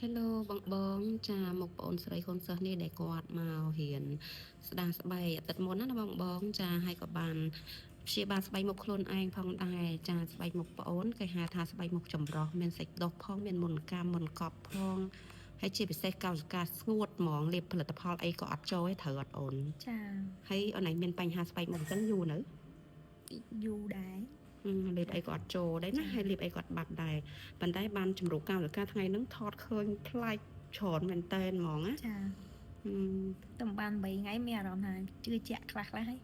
Hello បងបងចាមកបងអូនស្រីកូនសិស្សនេះដែលគាត់មករៀនស្ដារស្បែកអាទិត្យមុនណាបងបងចាហើយក៏បានព្យាបាលស្បែកមុខខ្លួនឯងផងដែរចាស្បែកមុខប្អូនគេហៅថាស្បែកមុខចម្រោះមានសាច់ដុះផងមានមុនកាមមុនកប់ផងហើយជាពិសេសកោសិកាស្ងួតហ្មងលាបផលិតផលអីក៏អត់ចូលទេត្រូវអត់អូន ចា ហើយអូនឯងមានបញ្ហាស្បែកមុខអញ្ចឹងយូរនៅ យូរដែរ លេបអីក៏អត់ចូលដែរណាហើយលេបអីក៏អត់បាត់ដែរប៉ុន្តែបានជំរុះកោសិកាថ្ងៃហ្នឹងថតឃើញប្លែកច្រើនមែនតែនហ្មងណា ចា ហឹម តំបាន3ថ្ងៃមានអារម្មណ៍ថាជឿជាក់ខ្លះខ្លះហើយ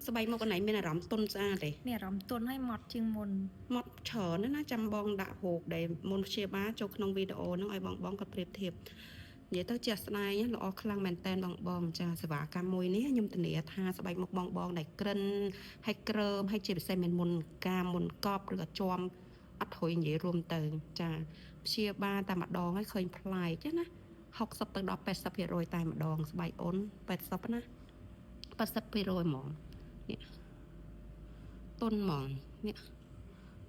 ស្បែកមុខកន្លែងមានអារម្មណ៍ទន់ស្អាតទេ មានអារម្មណ៍ទន់ហើយម៉ត់ជាងមុន ម៉ត់ច្រើនណាស់ណាចាំបងដាក់រូបដែលមុនព្យាបាលចូលក្នុងវីដេអូហ្នឹងឲ្យបងបងគាត់ប្រៀបធៀបនិយាយទៅជាក់ស្ដែងណាល្អខ្លាំងមែនតែនបងបងចាសេវាកម្មមួយនេះខ្ញុំធានាថាស្បែកមុខបងបងដែលក្រិនហើយក្រើមហើយជាពិសេសមានមុនកាមមុនកប់ឬក៏ជាំអត់ធុយនិយាយរួមទៅចាព្យាបាលតែម្ដងហើយឃើញប្លែកណា60ទៅដល់80%តែម្ដងស្បែកអូន80ណា80%ហ្មងនេះ ទុនហ្មងនេះ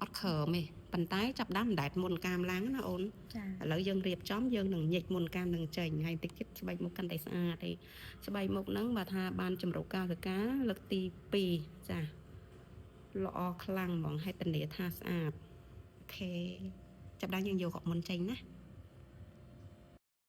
អត់ក្រមទេប៉ុន្តែចាប់ដើមមិនដែលមុនកាមឡើងណាអូន ចា ឥឡូវយើងរៀបចំយើងនឹងញិចមុនកាមនឹងចេញហើយតិចទៀតស្បែកមុខកាន់តែស្អាតទេស្បែកមុខហ្នឹងបើថាបានជំរុកកាលកាលើកទី2ចាល្អខ្លាំងហ្មងហើយធានាថាស្អាត OK ចាប់ដើមយើងយកកមុនចេញណា